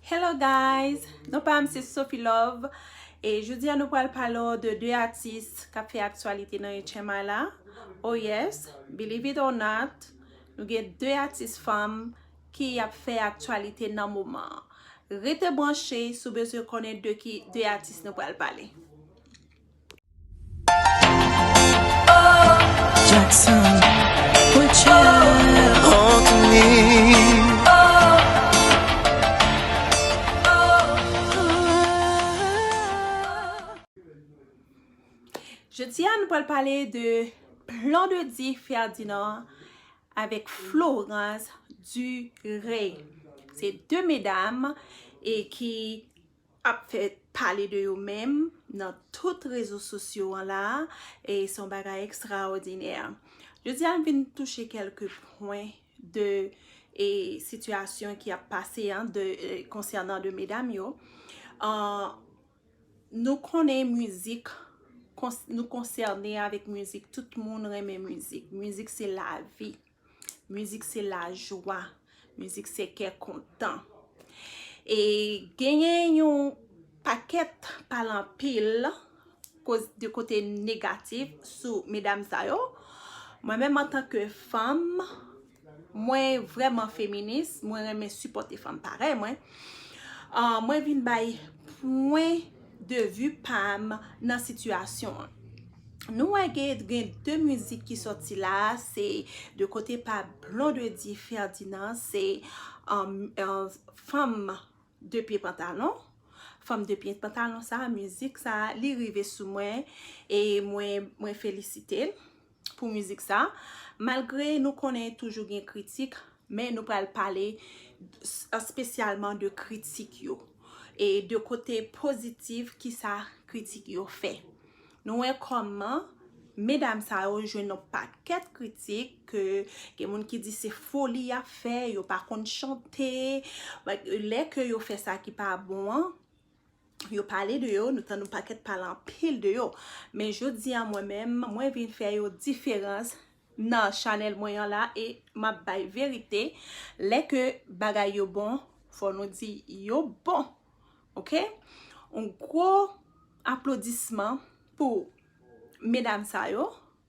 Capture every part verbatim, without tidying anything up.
Hello guys, non pa m se Sophie Love e jodi a nou pral pale w de de atis k ap fè aktyalite nan H M I la. Oh yes, believe it or not, nou gen de atis fanm ki ap fè aktyalite nan moman an. Rete branche si w bezwen konnen de ki de atis nou pral pale. Jackson, put your Anthony. Jodi a nou pral pale de Blondedy Ferdinand avèk Florence Duré. Se de medam e ki ap fè pale de yo menm nan tout rezo sosyo an la e se yon bagay ekstraòdinè. Jodi a m vin touche kèlke pwen de e sitiyasyon ki ap pase an de e konsènan de medam yo. An, nou konnen mizik, kons- nou konsène avèk mizik, tout moun renmen mizik. Mizik se lavi. Mizik se lajwa. Mizik se kè kontan. E genyen yon pakèt pale anpil koz de kote negatif sou medam sa yo. Mwen menm antanke fanm, mwen vrèman feminis, mwen renmen sipòte fanm parèy mwen. An, mwen vin bay pwen de vi pa m nan sitiyasyon an. Nou wè gen gen de mizik ki sòti la, se de kote pa Blondedy Ferdinand, se um, um, fanm de pye pantalon. Fanm de pye pantalon sa, mizik sa, li rive sou mwen e mwen mwen felisite l pou mizik sa. Malgre nou konnen toujou gen kritik, men nou pral pale espesyalman de kritik yo e de kote pozitif ki sa kritik yo fè. Nou wè kòman medam sa yo jwenn yon pakèt kritik, ke gen moun ki di se foli y ap fè, yo pa konn chante. Lè ke yo fè sa ki pa bon an, yo pale de yo, nou tann yon pakèt pale anpil de yo. Men jodi a mwen menm, mwen vin fè yon diferans nan chanèl mwen an la e m ap bay verite. Lè ke bagay yo bon, fò nou di yo bon. Oke? Yon gwo aplodisman pou medam sa yo.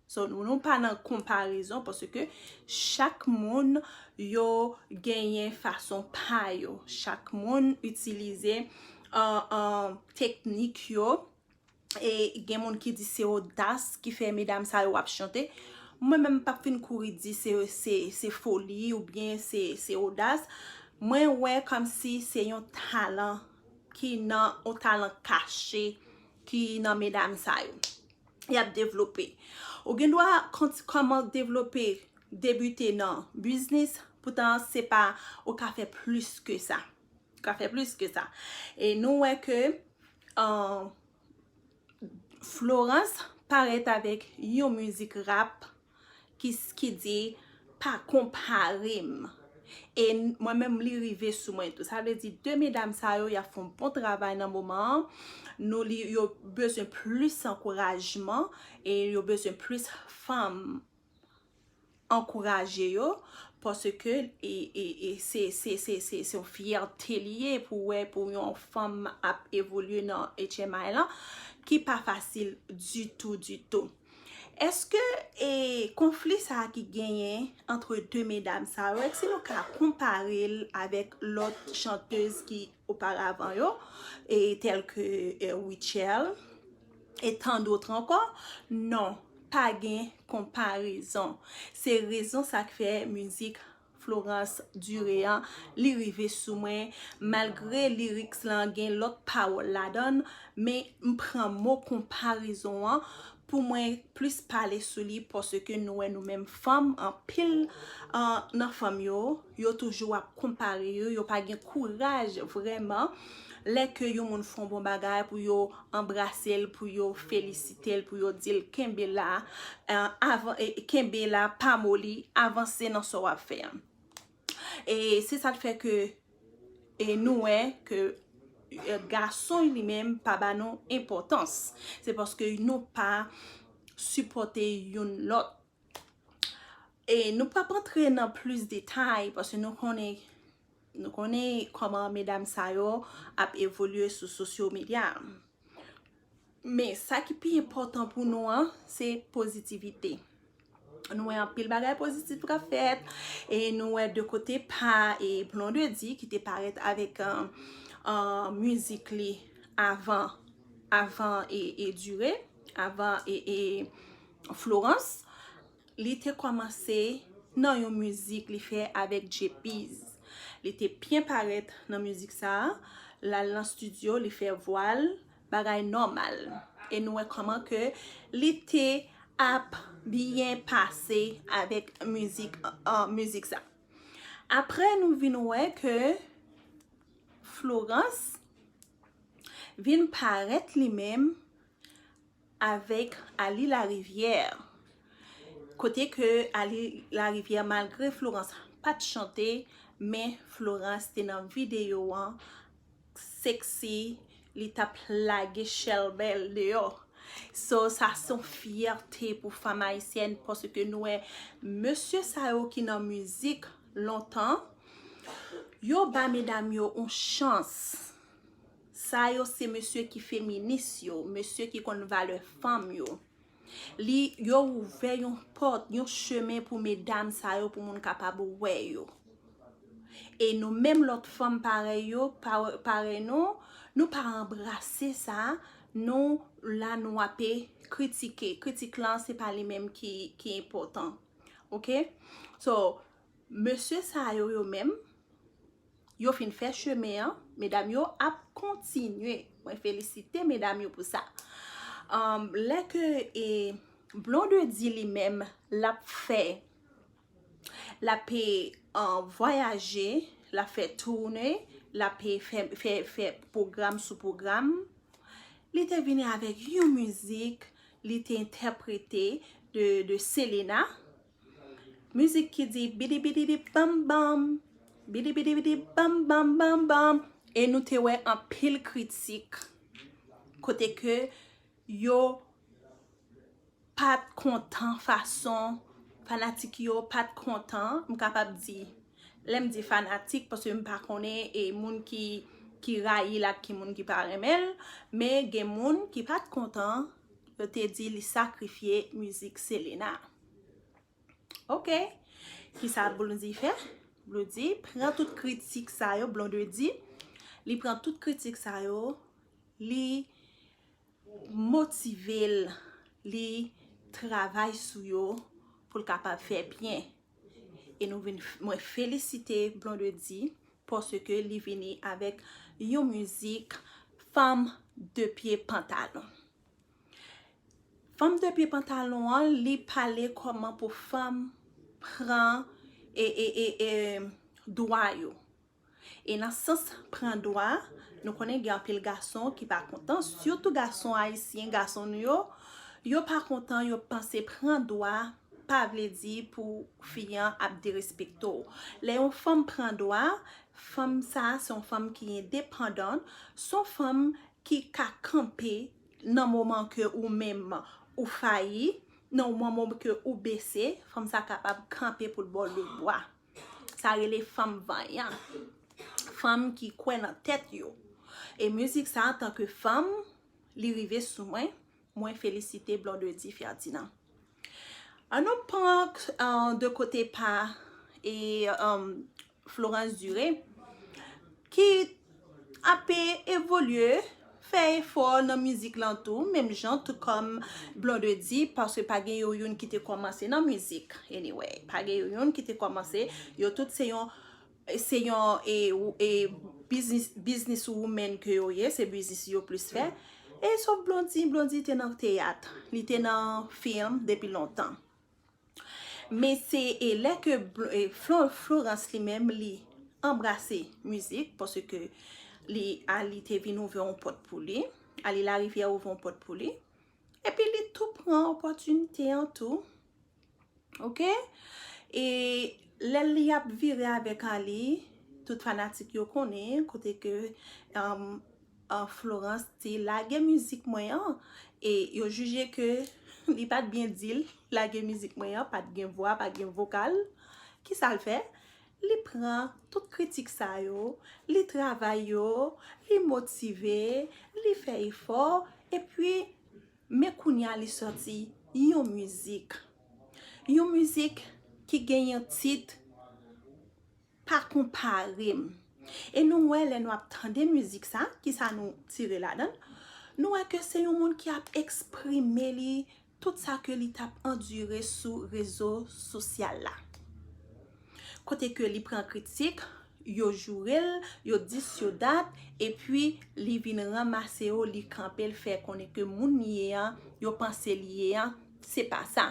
So, nou, nou pa nan konparezon paske chak moun yo genyen fason pa yo. Chak moun itilize an, an, teknik yo. E gen moun ki di se odas ki fè medam sa yo ap chante. Mwen menm m p ap fin kouri di se, se, se foli oubyen se, se odas. Mwen wè kòmsi se yon talan ki nan, yon talan kache ki nan medam sa yo. Y ap devlope. Ou gen dwa kont- kòman devlope, debite nan biznis, poutan se pa, ou ka fè plis ke sa. Ou ka fè plis ke sa. E nou wè ke an, Florence parèt avèk yon mizik rap ki, ki di pa konpare m. E mwen menm li rive sou mwen tou. Sa vle di de medam sa yo, y ap fè yon bon travay nan moman an. Nou li, yo bezwen plis ankourajman e yo bezwen plis fanm ankouraje yo, paske e, e, e, se, se, se, se, se yon fyète li ye pou wè pou yon fanm ap evolye nan H M I lan, ki pa fasil ditou, ditou. Èske e, konfli sa a ki genyen antre de medam sa yo, èske nou ka konpare l avèk lòt chantèz ki oparavan yo, e, tèl ke e, Rutshelle, e tant d'autres ankò? Non, pa gen konparezon. Se rezon sa k fè mizik Florence Duré an, li rive sou mwen, malgre lyrics lan gen lòt pawòl ladan l, men m pran mo konparezon an pou mwen plis pale sou li, paske nou wè nou menm fanm, anpil an, nan fanm yo, yo toujou ap konpare yo, yo pa gen kouraj vrèman lè ke yon moun fè yon bon bagay pou yo anbrase l, pou yo felisite l, pou yo di l kenbe la, eh, avan, eh, kenbe la, pa moli, avanse nan sa w ap fè an. E se sa k fè ke e nou wè ke eh, gason li menm pa ba nou enpòtans. Se paske nou pa sipòte youn lòt. E nou p ap antre nan plis detay, paske nou konnen Nou konnen kòman medam sa yo ap evolye sou social media. Men sa ki pi enpòtan pou nou an, se pozitivite. Nou wè anpil bagay pozitif k ap fèt, e nou wè de kote pa e Blondedy ki te parèt avèk uh, uh, mizik li avan, avan e, e Dure, avan e, e Florence. Li te kòmanse nan yon mizik li fè avèk Jay Peas. Li te byen parèt nan mizik sa a. L al nan estidyo, li fè vwa l, bagay nòmal. E nou wè kòman ke li te ap byen pase avèk mizik, uh, mizik sa. Apre, nou vin wè ke Florence vin parèt li menm avèk Ali Larivière. Kote ke Ali Larivière, malgre Florence pa t chante, men Florence te nan videyo an, sexy, li t ap lage chèlbè l deyò. So, sa se yon fyète pou fanm ayisyèn, paske nou wè mesye sa yo ki nan mizik lontan, yo ba medam yo yon chans. Sa yo se mesye ki feminis yo, mesye ki konn valè fanm yo. Li, yo ouvè yon pòt, yon chemen pou medam sa yo, pou moun kapab wè yo. E nou menm lòt fanm parèy yo, pa-, parèy nou, nou pa anbrase sa, nou la nou ape kritike. Kritik lan se pa li menm ki, ki enpòtan. Oke? So, mesye sa yo, yo menm, yo fin fè chemen an, medam yo ap kontinye. Mwen felisite medam yo pou sa. Um, lè ke e, Blondedy li menm, l ap fè, l ap e, uh, vwayaje, l ap fè toune, l ap e, fè, fè, fè pwogram sou pwogram. Li te vini avèk yon mizik, li te entèprete de, de Selena. Mizik ki di bidi bidi bam bam, bidi bidi bidi bam bam bam bam. E nou te wè anpil kritik kote ke yo pa t kontan fason, fanatik yo pa t kontan, m kapab di, lè m di fanatik, paske m pa konnen e moun ki, ki rayi l ak ki moun ki pa renmen l, men gen moun ki pa t kontan, yo te di li sakrifye mizik Selena. Oke. Kisa Blondedy fè? Blondedy pran tout kritik sa yo, Blondedy, li pran tout kritik sa yo, li motive l, li travay sou yo pou l kapab fè byen. E nou vin, mwen felisite Blondedy paske li vini avèk yon mizik Fanm de pye pantalon. Fanm de pye pantalon an, li pale kòman pou fanm pran e, e, e, e, dwa yo. E nan sans pran dwa, nou konnen gen anpil gason ki pa kontan, sitou gason ayisyen, gason nou yo, yo pa kontan, yo panse pran dwa pa vle di pou fi an ap derespekte w. Lè yon fanm pran dwa, fanm sa a se yon fanm ki endepandan, se yon fanm ki ka kanpe nan moman ke ou menm ou fayi, nan moman ke ou bese, fanm sa kapab kanpe pou l ba w lebwa. Sa rele fanm vanyan. Fanm ki kwè nan tèt yo. E mizik sa, antanke fanm, li rive sou mwen. Mwen felisite Blondedy Ferdinand. An nou pran, uh, de kote pa e, um, Florence Dure, ki ape evolye, fè efò nan mizik lan tou, menm jan tou kòm Blondedy, paske pa gen yo youn ki te kòmanse nan mizik. Anyway, pa gen yo youn ki te kòmanse, yo tout se yon, se yon e, e business, business woman ke yo ye, se biznis yo plis fè. E sof Blondedy, Blondedy te nan teyat, li te nan fim depi lontan. Men se e lè ke Bl-, e Flo-, Florence li menm li anbrase mizik, paske li, Ali te vin ouvè yon pòt pou li, Ali Larivière ouvè yon pòt pou li. Epi li tou pran opòtinite an tou. Oke? E lè li ap vire avèk Ali, tout fanatik yo konnen kote ke, um, uh, Florence te lage mizik mwen an, e yo jije ke li pa t byen di l lage mizik mwen an, pa t gen vwa, pa t gen vokal. Kisa l fè? Li pran tout kritik sa yo, li travay yo, li motive, li fè efò, epi men kounye a li sòti yon mizik. Yon mizik ki gen yon tit Pa Konpare M. E nou wè lè nou ap tande mizik sa, kisa nou tire ladan l? Nou wè ke se yon moun ki ap eksprime li tout sa ke li t ap andire sou rezo sosyal la. Kote ke li pran kritik, yo joure l, yo di s yo dat, epi li vin ranmase yo, li kanpe l, fè konnen ke moun li ye an, yo panse li ye an, se pa sa.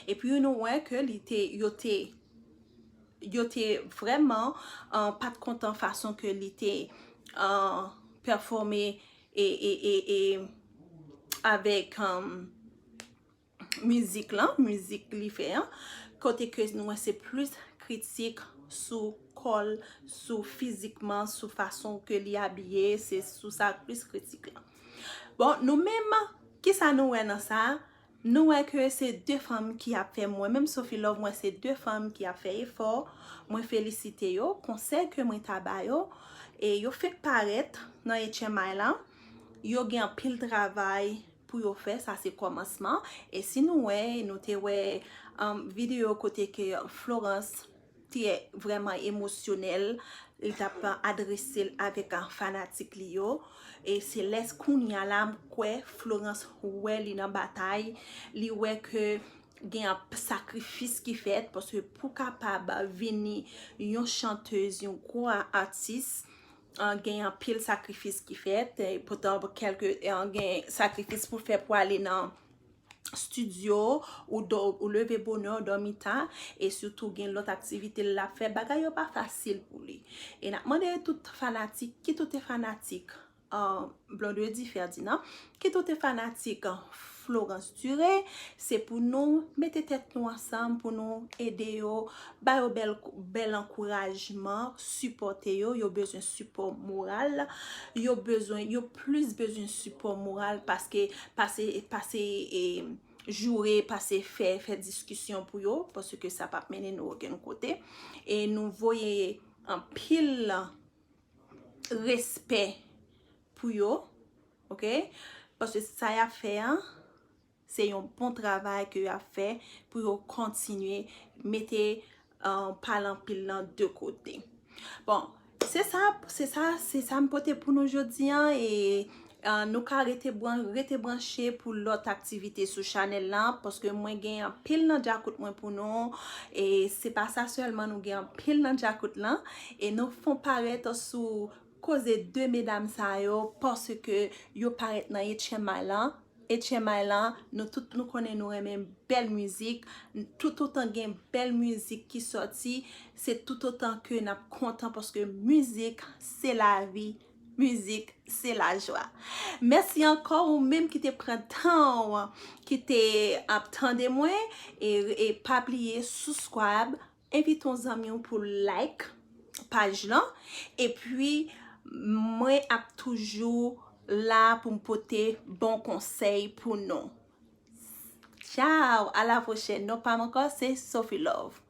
Epi nou wè ke li te, yo te, yo te vrèman uh, pa t kontan fason ke li te uh, pèfòme e, e, e, e avèk um, mizik lan, mizik li fè an, kote ke nou wè se plis kritik sou kò l, sou fizikman, sou fason ke li abiye, se sou sa plis kritik lan. Bon, nou menm, kisa nou wè nan sa? Nou wè ke se de fanm ki ap fè, mwen menm Sophie Love, mwen se de fanm ki ap fè efò. Mwen felisite yo, konsèy ke mwen ta ba yo, e yo fenk parèt nan H M I lan. Yo gen anpil travay pou yo fè, sa se kòmansman. E si nou wè, nou te wè um, videyo kote ke Florence te vrèman emosyonèl, li t ap adrese l avèk uh, fanatik li yo. E se lè kounye a la m kwè Florence wè li nan batay, li wè ke gen sakrifis ki fèt, paske pou kapab vini yon chantèz, yon gwo atis, uh, gen anpil sakrifis ki fèt, poutan kèlke gen sakrifis pou fè pou ale nan estidyo, ou, ou leve bonè, ou dòmi ta, e sitou gen lòt aktivite l ap fè, bagay yo pa fasil pou li. E n ap mande tout fanatik, kit ou te fanatik uh, Blondedy Ferdinand, kit ou te fanatik uh, Florence Duré, se pou nou mete tèt nou ansanm, pou nou ede yo, ba yo bèl, bèl ankourajman, sipòte yo, yo bezwen sipò moral, yo bezwen, yo plis bezwen sipò moral paske pase, pase e, joure, pase fè, fè diskisyon pou yo, paske sa p ap mennen nou okenn kote. E nou voye anpil respè pou yo, oke? Paske sa y ap fè an, se yon bon travay ke y ap fè pou yo kontinye mete uh, pale anpil nan de kote. Bon, se sa, se sa, se sa m pote pou nou jodi an, e uh, nou ka rete, bran, rete branche pou lòt aktivite sou chanèl la, paske mwen gen anpil nan djakout mwen pou nou, e se pa sa sèlman, nou gen anpil nan djakout lan, e nou fon parèt sou koze de medam sa yo, paske yo parèt nan H M I lan. H M I lan, nou tout nou konnen nou renmen bèl mizik. Toutotan gen bèl mizik ki sòti, se toutotan ke n ap kontan, paske mizik se lavi, mizik se lajwa. Mèsi ankò ou menm ki te pran tan w, ki te ap tande mwen, e, e pa bliye subscribe, envite yon zanmi w pou like paj lan, epi mwen ap toujou la pou m pote bon konsèy pou nou. Tchao, a la pwochèn. Non pa m ankò, se Sophie Love.